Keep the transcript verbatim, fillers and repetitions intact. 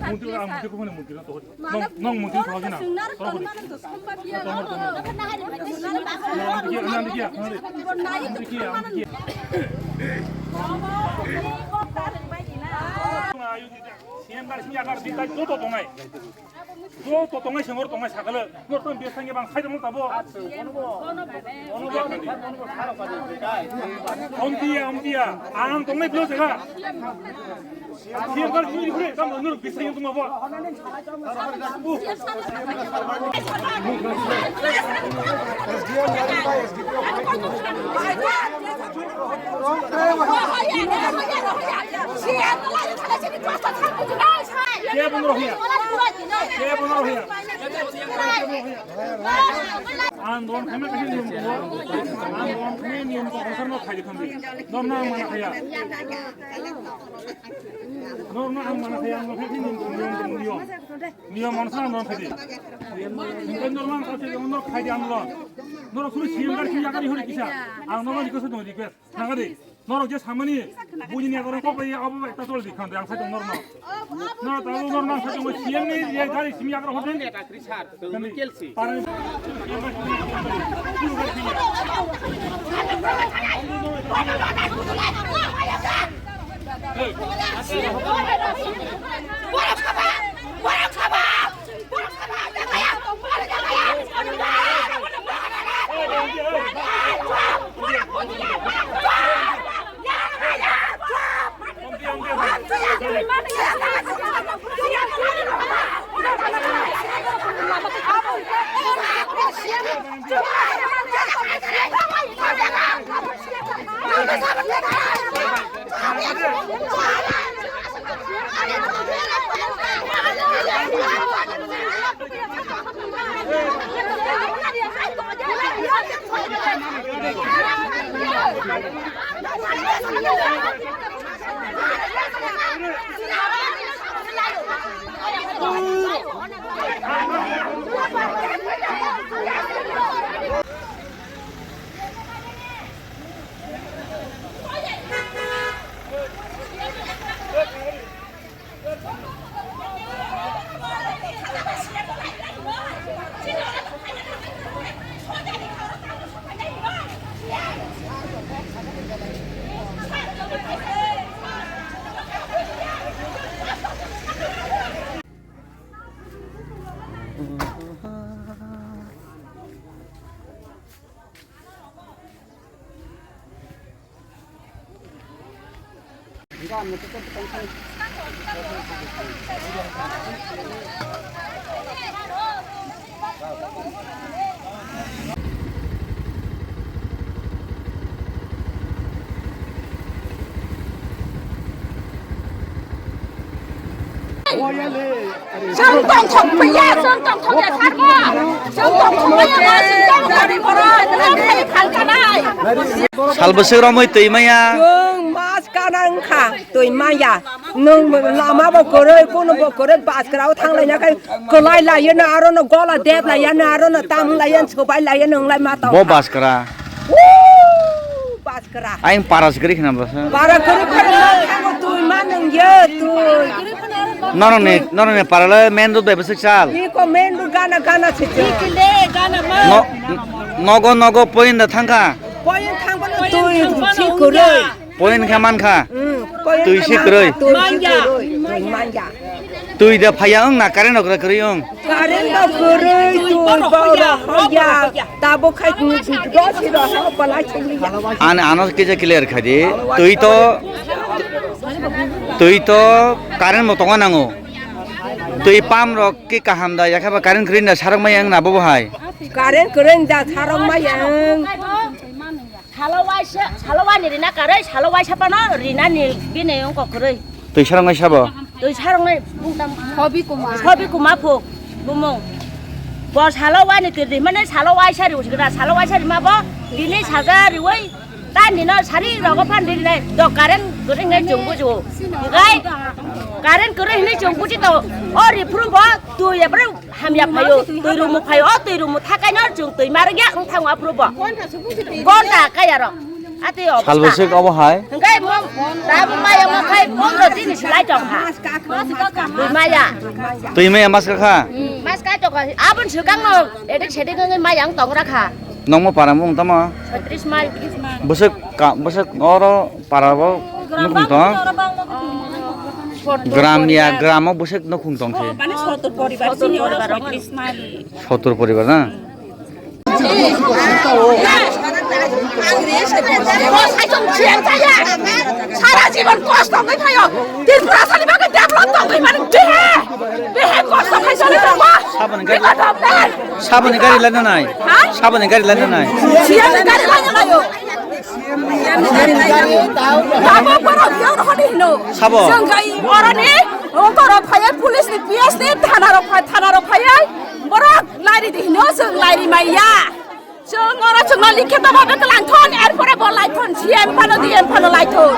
Murti, ang murti ko murti na to. Nong, nong murti ko na. Toro ko. Toro ko. Nang dikia, nang dikia, nang dikia. Nang dikia, nang dikia. Siam gar, siam gar, siam gar, joto tongnai. Joto tongnai, sengor tongnai, sakalo. Nor tong bias tangya bang, sai tong tabo. Omtia, omtia. Ang tongnai, bias ka. Siang kal kiri kure, tam nuru bising yang tumabo. Siapa nuru ya? Siapa nuru ya? Ang don kami kasi niyum ko. Ang don kami niyum ko, kosar no khai dikhandi. Don na mana kaya. Norno ang mana kaya, ang nokha niyom, niyom, niyom. Niyom mansa ang norno khaidi. Nokha norno ang khaidi, ang norno khaidi ang lo. Norno suri siyam gari kaya gari hori kisa. Ang norno request dong request. Nangadi. Norno je samani bujini agora ko bai abo bai ta tol dikhan de ang khaidi norno. Norno ta norno ang khaidi siyam ni ye gari simi agora hoden. Chwng tongthok paiya, chwng tongthok ya sakha. Chwng tongthok maya ma, chwng tongthok gari borok, tongthok khalkanai. Sal bwswk romwi twi maya. Chwng mas kana wngkha, twi maya. Nwng lama bo kwrwi, kunu bo kwrwi, baskra o thang laina khai kwlai laiyano, aro no gola det laiyano, aro no tam laiyano, swbai laiyano, wnglai ma tong. Bo baskra. Woo! Baskra. Ayang para sikri khna basa. Para kuru kuru ma thango twi ma nung ye twi. Noroni, noroni para le main road bai bwswk sal. Iko main road gana gana se. Ikile gana ma. No, nogo nogo point da thangkha. Point thangba no twi si kuru. Point khe mankha. Hmm, point twi si khe kuru. Mankha, twi si kuru. Twi manya. Twi da phaiya wng na current okra kwrwi wng? Current rok kwrwi, twi borok hoya, tabuk khai twi rok siro ha balai chengya. Ani ano kisa clear khai di. Twi to, twi to current bo tongo nango. Twi pump rok ki kaham da, yakhe ba current kwrwi na sarok maya wng na bobo hai. Current kwrwi da sarok maya wng. Salo waisa, salo wani rina karwi, salo waisa pano rina ni bini wngkok kwrwi. Twi sarok nai sabo? Twi sarok nai bungtam. Hobi kuma. Hobi kuma phuk, bumung. Bo salo wani twi rimani salo waisa riwi sikra, salo waisa rima bo bini saja riwi ta nino sari rogo phan rinai do current kwrwi nai chwng bujo. Ngai current kwrwi hinwi chwng buji to o riphru bo twi ebre Hamya phaio, twi rumu phaio, o twi rumu thakai no chwng twi marwk ya wng thango aphuru bo. Gonta kaya rok. Ati o. Salbo sik obo hai. Hwnkhe mo, tabuk maya mo khai pondro din slai tong kha. Twi maya. Twi maya mas ka kha? Mas kai tong kha. Abon swkang no edik sedik wngwi maya wng tong ra kha. Nongmo para mung tamo? Chhatris mile. Bwswk ka, bwswk oro para bo nukhung tong? Gram ya, gram o bwswk nukhung tong khe? Mane sottor poribar, sini oro sottor poribar. Sottor poribar na? Sara jibon kosto wngwi thaio. Tripura sani bagwi develop tongwi mani behe, behe kosto khai sani tongo. Saboni gari, saboni gari lana nai. Ha? Saboni gari lana nai. Siyam gari lana naio. Babo borok yang rohani hino. Sabo. Jeng gai orani, ongkoro phaya police ni P S ni thana rok phai, thana rok phaya. Borok lairi di hino, jeng lairi maya. Chwng oro chwngno likhito bhabe kwlangthon, erpore bo laithon, C M phano, D M phano laithon.